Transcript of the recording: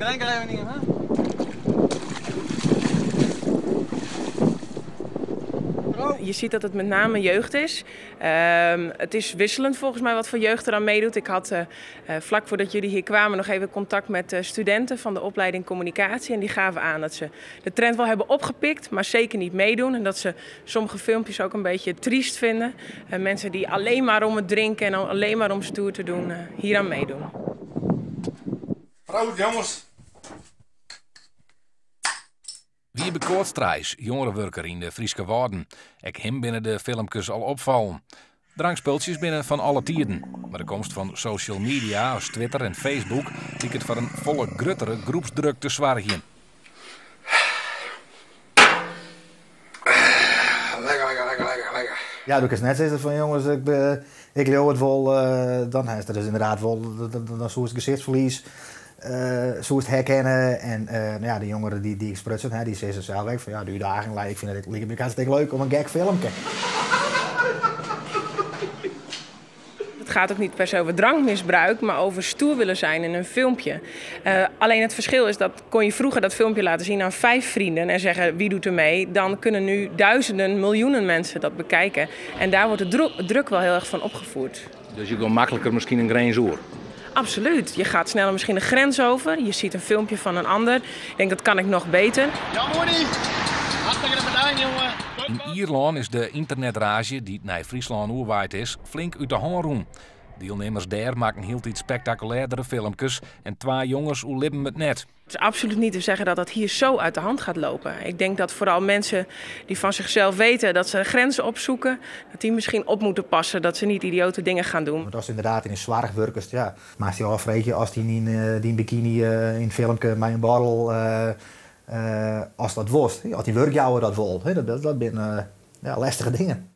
Drink er even ien, hè? Je ziet dat het met name jeugd is. Het is wisselend volgens mij wat voor jeugd er aan meedoet. Ik had vlak voordat jullie hier kwamen nog even contact met studenten van de opleiding communicatie. En die gaven aan dat ze de trend wel hebben opgepikt, maar zeker niet meedoen. En dat ze sommige filmpjes ook een beetje triest vinden. En mensen die alleen maar om het drinken en alleen maar om stoer te doen, hier aan meedoen. Proost, jongens! Wiebe Koortstra is jongerenwurker yn de Fryske Wâlden. Ek him binne de filmkes al opfallen. Drankspultsjes binne fan alle tiden. Mar de komst fan social media as Twitter en Facebook liket foar in folle gruttere groepsdruk te soargjen. Lekker, lekker, lekker, lekker, lekker. Ja, do kinst net sizze fan jonges, ik leau it wol, dan hast der dus ynderdaad wol, dan soest gesichtsferlies soest herkenne. En no ja, de jongeren dy't ik sprutsen ha, dy sizze sels ek fan ja, de útdaging, ik fyn it liket my hartstikke leuk om in gek filmke. Het gaat ook niet per se over drankmisbruik, maar over stoer willen zijn in een filmpje. Alleen het verschil is dat kon je vroeger dat filmpje laten zien aan 5 vrienden en zeggen wie doet er mee, dan kunnen nu duizenden, miljoenen mensen dat bekijken. En daar wordt de druk wel heel erg van opgevoerd. Dus je komt makkelijker misschien een grens over? Absoluut. Je gaat sneller misschien een grens over. Je ziet een filmpje van een ander. Ik denk, dat kan ik nog beter. Ja, Moody! Hartstikke bedankt, jongen. In Ierlân is de internetrage die nei Fryslân oerwaaid is, flink út de hân rûn. Dielnimmers dêr makken hieltyd spektakulêrdere filmkes en 2 jonges oerlibben it net. Het is absoluut niet te zeggen dat dat hier zo uit de hand gaat lopen. Ik denk dat vooral mensen die van zichzelf weten dat ze grenzen opzoeken, dat die misschien op moeten passen, dat ze niet idiote dingen gaan doen. Want als inderdaad in een zwaarwerkers, ja, maar die afreed als die in die bikini in een filmpje met een borrel, als dat worst, als die werkjouwer dat wil, hè, dat zijn ja, lastige dingen.